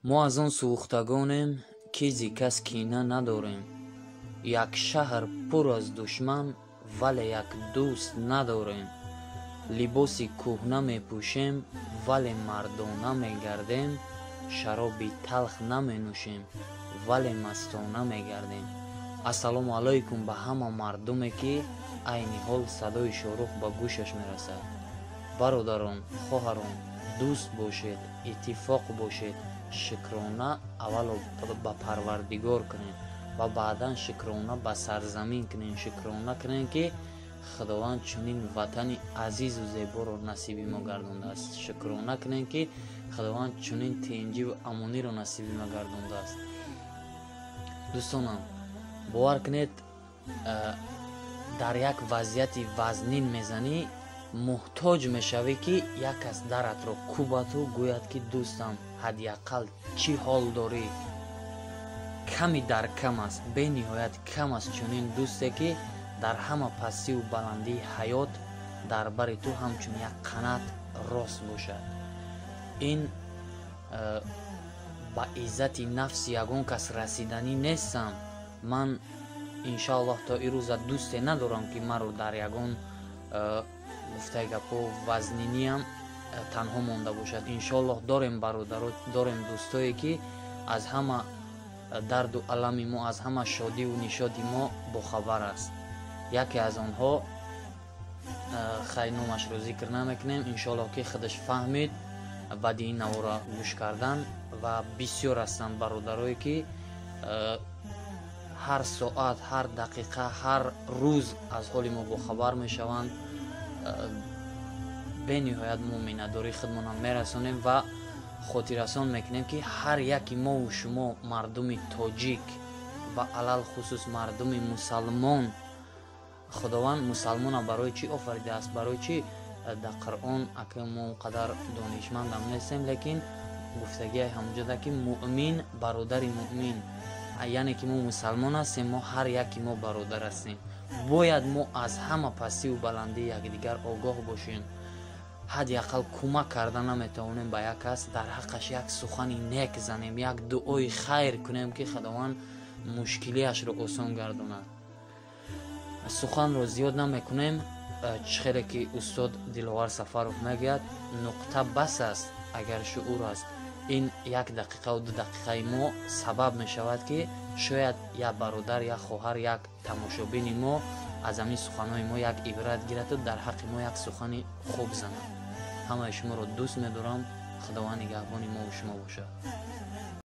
Мо аз он сӯхтагонем, ки зи кас кина надорем. Як шаҳр пур аз душман, вале як дӯст надорем. Либоси кӯҳна мепӯшем, вале мардона мегардем. Шароби талх наменӯшем, вале мастона мегардем. Ассалому алайкум ба ҳама мардуме, ки айни ҳол садои Шоҳрух ба гӯшаш мерасад. Бародарон, хоҳарон, дӯст бошед, иттифоқ бошед, шукрона аввало ба Парвардигор кунед ва баъдан шукрона ба сарзамин кунед. Шукрона кунед, ки Худованд чунин ватани азизу зеборо насиби мо гардондааст. Шукрона кунед, ки Худованд чунин тинҷиву амониро насиби мо гардондааст. Дӯстонам, бовар кунед, дар як вазъияти вазнин мезанӣ, муҳтоҷ мешавӣ, ки як кас даратро кӯбаду гӯяд, ки дӯстам, ҳадди ақал чӣ ҳол дорӣ? Ками дар кам аст, бениҳоят кам аст чунин дӯсте, ки дар ҳама пастиву баландии ҳаёт дар бари ту ҳамчун як қанат рост бошад. Ин ба иззати нафси ягон кас расиданӣ нестам. Ман, иншоаллоҳ, то ирӯза дӯсте надорам, ки маро дар ягон гуфтаи гапҳо вазниниам танҳо монда бошад. Иншоаллоҳ, дорем бародаро, дорем дӯстое, ки аз ҳама дарду алами мо, аз ҳама шодиву нишоди мо бохабар аст. Яке аз онҳо, хай, номашро зикр намекунем, иншоаллоҳ, ки худаш фаҳмид баъди ин навора гӯш кардан. Ва бисёр ҳастанд бародарое, ки ҳар соат, ҳар дақиқа, ҳар рӯз аз ҳоли мо бохабар мешаванд. Бениҳоят мо миннатдории худмонам мерасонем ва хотиррасон мекунем, ки ҳар яки мову шумо, мардуми тоҷик ва алалхусус мардуми мусалмон, Худованд мусалмона барои чӣ офаридааст? Барои чӣ дар Қуръон, ака, мо он қадар донишмандам нестем, лекин гуфтагиай ҳамҷода, ки муъмин бародари муъмин, яъне ки мо мусалмон ҳастем, мо ҳар яки мо бародар ҳастем. Бояд мо аз ҳама пастиву баландии якдигар огоҳ бошем. Ҳадди ақал кӯмак карда наметавонем ба як кас, дар ҳаққаш як сухани нек занем, як дуои хайр кунем, ки Худованд мушкилиашро осон гардонад. Суханро зиёд намекунем. Чӣ хеле ки устод Диловар Сафаров мегӯяд, нуқта бас аст, агар шуур аст. Ин як дақиқаву 2 дақиқаи мо сабаб мешавад, ки шояд як бародар, як хоҳар, як тамошобини мо аз ҳамин суханҳои мо як ибрат гираду дар ҳаққи мо як сухани хуб занад. Ҳамаи шуморо дӯст медорам. Худованд нигаҳбони мову шумо бошад.